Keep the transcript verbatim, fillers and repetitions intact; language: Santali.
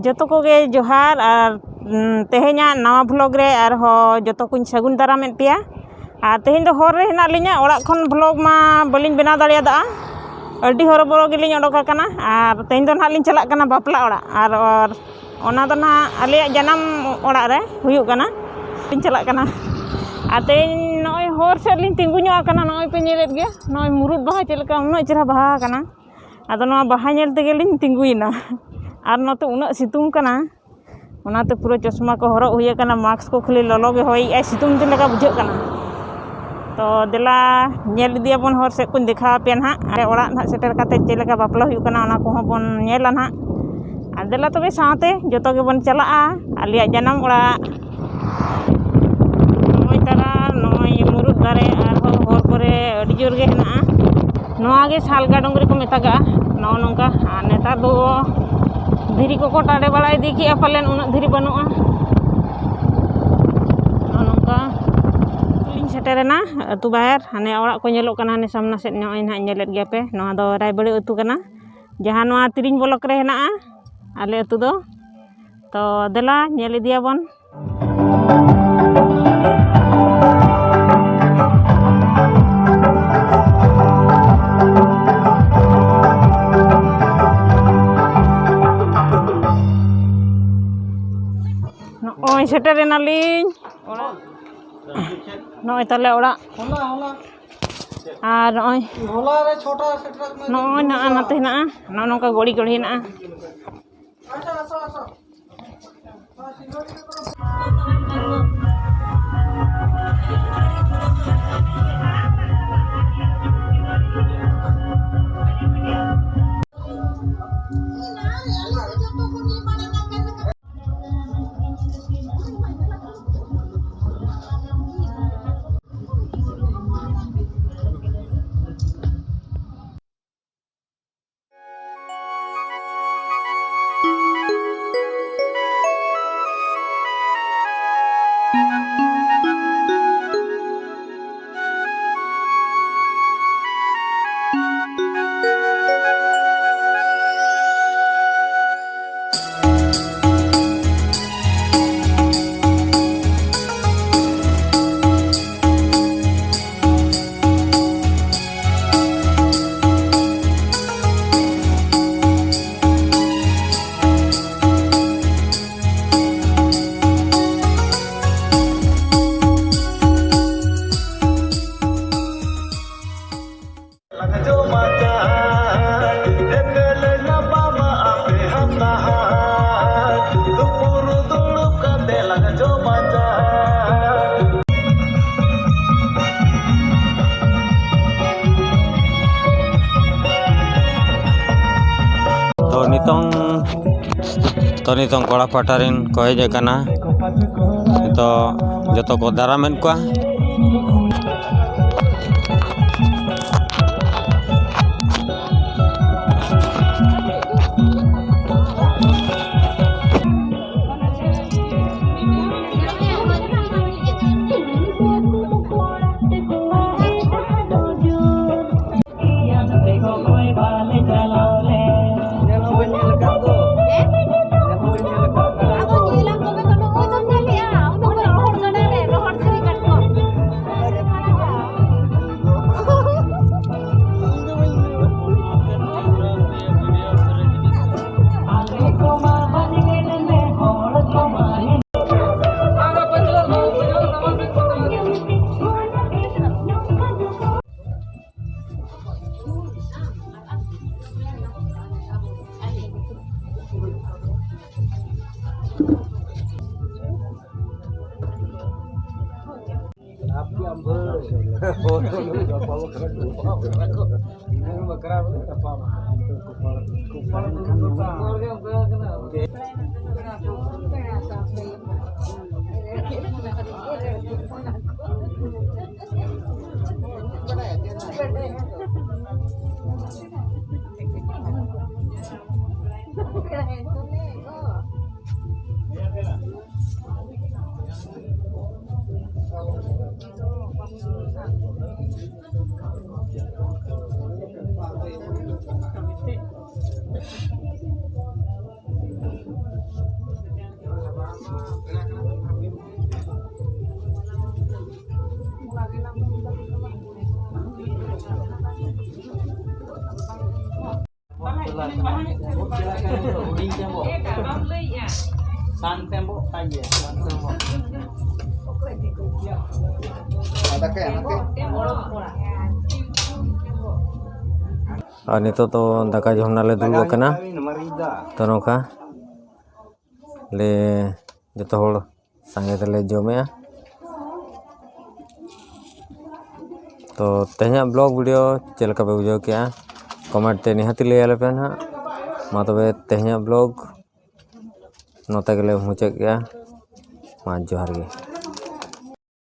ᱡᱚᱛᱚ ᱠᱚᱜᱮ ᱡᱚᱦᱟᱨ, ᱟᱨ, ᱩᱸ, ᱛᱮᱦᱮᱧᱟᱜ ᱱᱟᱣᱟ vlog ᱨᱮ ᱟᱨᱦᱚᱸ ᱡᱚᱛᱚ ᱠᱚᱧ ᱥᱟᱹᱜᱩᱱ ᱫᱟᱨᱟᱢᱮᱫ ᱯᱮᱭᱟ᱾ ᱟᱨ ᱛᱮᱦᱮᱧ ᱫᱚ ᱦᱚᱨ ᱨᱮ ᱦᱮᱱᱟᱜ ᱞᱤᱧᱟ, ᱚᱲᱟᱜ ᱠᱷᱚᱱ vlog ᱢᱟ ᱵᱟᱹᱞᱤᱧ ᱵᱮᱱᱟᱣ ᱫᱟᱲᱮᱭᱟᱫᱟ᱾ ᱟᱹᱰᱤ ᱦᱚᱨᱚᱵᱚᱨᱚ ᱜᱮᱞᱤᱧ ᱚᱰᱚᱠ ᱟᱠᱟᱱᱟ᱾ ᱟᱨ ᱛᱮᱦᱮᱧ ᱫᱚ ᱱᱟᱦᱟᱜ ᱞᱤᱧ ᱪᱟᱞᱟᱜ ᱠᱟᱱᱟ ᱵᱟᱯᱞᱟ ᱚᱲᱟᱜ, ᱟᱨ, ᱟᱨ ᱚᱱᱟ ᱫᱚ ᱱᱟᱦᱟᱜ ᱟᱞᱮᱭᱟᱜ ᱡᱟᱱᱟᱢ ᱚᱲᱟᱜ ᱨᱮ ᱦᱩᱭᱩᱜ ᱠᱟᱱᱟ᱾ ᱞᱤᱧ ᱪᱟᱞᱟᱜ ᱠᱟᱱᱟ᱾ ᱟᱨ ᱛᱮᱦᱮᱧ ᱱᱚᱜᱼᱚᱭ ᱦᱚᱨ ᱥᱮᱫ ᱞᱤᱧ ᱛᱤᱸᱜᱩ ᱧᱚᱜ ᱟᱠᱟᱱᱟ, ᱱᱚᱜᱼᱚᱭ ᱯᱮ ᱧᱮᱞᱮᱫ ᱜᱮᱭᱟ, ᱱᱚᱜᱼᱚᱭ ᱢᱩᱨᱩᱫ ᱵᱟᱦᱟ ᱪᱮᱫ ᱞᱮᱠᱟ ᱩᱱᱟᱹᱜ ᱪᱮᱦᱨᱟ ᱵᱟᱦᱟ ᱟᱠᱟᱱᱟ᱾ ᱟᱫᱚ ᱱᱚᱣᱟ ᱵᱟᱦᱟ ᱧᱮᱞ ᱛᱮᱜᱮ ᱞᱤᱧ ᱛᱤᱸᱜᱩᱭᱮᱱᱟ᱾ ᱟᱨ ᱱᱚᱛᱮ ᱩᱱᱟᱹᱜ ᱥᱤᱛᱩᱝ ᱠᱟᱱᱟ, ᱚᱱᱟᱛᱮ ᱯᱩᱨᱟᱹ ᱪᱚᱥᱢᱟ ᱠᱚ ᱦᱚᱨᱚᱜ ᱦᱩᱭ ᱟᱠᱟᱱᱟ, ᱢᱟᱥᱠ ᱠᱚ ᱠᱷᱟᱹᱞᱤ ᱞᱚᱞᱚ ᱜᱮ ᱦᱚᱭᱮᱜᱼᱟᱭ, ᱥᱤᱛᱩᱝ ᱫᱤᱱ ᱞᱮᱠᱟ ᱵᱩᱡᱷᱟᱹᱜ ᱠᱟᱱᱟ᱾ ᱛᱚ ᱫᱮᱞᱟ ᱧᱮᱞ ᱤᱫᱤᱭᱟᱵᱚᱱ, ᱦᱚᱨ ᱥᱮᱫ ᱠᱚᱧ ᱫᱮᱠᱷᱟᱣ ᱟᱯᱮᱭᱟ ᱱᱟᱦᱟᱜ᱾ ᱟᱨ ᱚᱲᱟᱜ ᱱᱟᱦᱟᱜ ᱥᱮᱴᱮᱨ ᱠᱟᱛᱮ ᱪᱮᱫ ᱞᱮᱠᱟ ᱵᱟᱯᱞᱟ ᱦᱩᱭᱩᱜ ᱠᱟᱱᱟ, ᱚᱱᱟ ᱠᱚᱦᱚᱸ ᱵᱚᱱ ᱧᱮᱞᱟ ᱱᱟᱦᱟᱜ᱾ ᱟᱨ ᱫᱮᱞᱟ ᱛᱚᱵᱮ ᱥᱟᱶᱛᱮ ᱡᱚᱛᱚ ᱜᱮᱵᱚᱱ ᱪᱟᱞᱟᱜᱼᱟ ᱟᱞᱮᱭᱟᱜ ᱡᱟᱱᱟᱢ ᱚᱲᱟᱜ᱾ ᱱᱚᱜᱼᱚᱭ ᱛᱟᱨᱟ, ᱱᱚᱜᱼᱚᱭ ᱢᱩᱨᱩᱫ ᱫᱟᱨᱮ, ᱟᱨᱦᱚᱸ ᱦᱚᱨ ᱠᱚᱨᱮ ᱟᱹᱰᱤ ᱡᱳᱨ ᱜᱮ ᱦᱮᱱᱟᱜᱼᱟ᱾ ᱱᱚᱣᱟ ᱜᱮ ᱥᱟᱞᱜᱟ ᱰᱩᱝᱨᱤ ᱠᱚ ᱢᱮᱛᱟᱜᱟᱜᱼᱟ, ᱱᱚᱜᱼᱚ ᱱᱚᱝᱠᱟ᱾ ᱟᱨ ᱱᱮᱛᱟᱨ ᱫᱚ ᱫᱷᱤᱨᱤ ᱠᱚᱠᱚ ᱴᱟᱰᱮ ᱵᱟᱲᱟ ᱤᱫᱤ ᱠᱮᱜᱼᱟ, ᱯᱟᱞᱮᱱ ᱩᱱᱟᱹᱜ ᱫᱷᱤᱨᱤ ᱵᱟᱹᱱᱩᱜᱼᱟ᱾ ᱱᱚᱜᱼᱚ ᱱᱚᱝᱠᱟ ᱞᱤᱧ ᱥᱮᱴᱮᱨᱮᱱᱟ ᱟᱹᱛᱩ ᱵᱟᱦᱮᱨ᱾ ᱦᱟᱱᱮ ᱚᱲᱟᱜ ᱠᱚ ᱧᱮᱞᱚᱜ ᱠᱟᱱᱟ, ᱦᱟᱱᱮ ᱥᱟᱢᱱᱟ ᱥᱮᱫ, ᱱᱚᱜᱼᱚᱭ ᱱᱟᱦᱟᱜ ᱧᱮᱞᱮᱫ ᱜᱮᱭᱟ ᱯᱮ, ᱱᱚᱣᱟ ᱫᱚ ᱨᱟᱭᱵᱟᱹᱲᱤ ᱟᱹᱛᱩ ᱠᱟᱱᱟ, ᱡᱟᱦᱟᱸ ᱱᱚᱣᱟ ᱛᱤᱨᱤᱧ ᱵᱞᱚᱠ ᱨᱮ ᱦᱮᱱᱟᱜᱼᱟ ᱟᱞᱮ ᱟᱹᱛᱩ ᱫᱚ᱾ ᱛᱚ ᱫᱮᱞᱟ ᱧᱮᱞ ᱤᱫᱤᱭᱟᱵᱚᱱ᱾ ᱱᱚᱜᱼᱚᱭ ᱥᱮᱴᱮᱨ ᱮᱱᱟᱞᱤᱧ ᱚᱲᱟᱜ᱾ ᱱᱚᱜᱼᱚᱭ ᱛᱟᱞᱮ ᱚᱲᱟᱜ᱾ ᱟᱨ ᱱᱚᱜᱼᱚᱭ, ᱱᱚᱜᱼᱚᱭ ᱱᱚᱜᱼᱚ ᱱᱚᱛᱮ ᱦᱮᱱᱟᱜᱼᱟ, ᱱᱚᱜᱼᱚ ᱱᱚᱝᱠᱟ ᱜᱚᱲᱤ ᱜᱚᱲᱤ ᱦᱮᱱᱟᱜᱼᱟ᱾ ᱛᱚ ᱱᱤᱛᱚᱝ ᱠᱚᱲᱟ ᱯᱟᱦᱴᱟ ᱨᱮᱱ ᱠᱚ ᱦᱮᱡ ᱟᱠᱟᱱᱟ᱾ ᱱᱤᱛᱚᱜ ᱡᱚᱛᱚ ᱠᱚ ᱫᱟᱨᱟᱢᱮᱫ ᱠᱚᱣᱟ᱾ ᱟᱨ ᱱᱤᱛᱚᱜ ᱫᱚ ᱫᱟᱠᱟ ᱡᱚᱢ ᱨᱮᱱᱟᱜ ᱞᱮ ᱫᱩᱲᱩᱵ ᱟᱠᱟᱱᱟ᱾ ᱛᱚ ᱱᱚᱝᱠᱟ ᱞᱮ ᱡᱚᱛᱚ ᱦᱚᱲ ᱥᱟᱸᱜᱮ ᱛᱮᱞᱮ ᱡᱚᱢᱮᱜᱼᱟ᱾ ᱛᱚ ᱛᱮᱦᱮᱧᱟᱜ ᱵᱞᱚᱜ ᱵᱷᱤᱰᱤᱭᱳ ᱪᱮᱫ ᱞᱮᱠᱟ ᱯᱮ ᱵᱩᱡᱷᱟᱹᱣ ᱠᱮᱜᱼᱟ, ᱠᱚᱢᱮᱱᱴ ᱛᱮ ᱱᱤᱦᱟᱹᱛ ᱞᱟᱹᱭ ᱟᱞᱮ ᱯᱮ ᱱᱟᱦᱟᱜ᱾ ᱢᱟ ᱛᱚᱵᱮ ᱛᱮᱦᱮᱧᱟᱜ ᱵᱞᱚᱜ ᱱᱚᱛᱮ ᱜᱮᱞᱮ ᱢᱩᱪᱟᱹᱫ ᱠᱮᱜᱼᱟ᱾ ᱢᱟ ᱡᱚᱦᱟᱨ ᱜᱮ᱾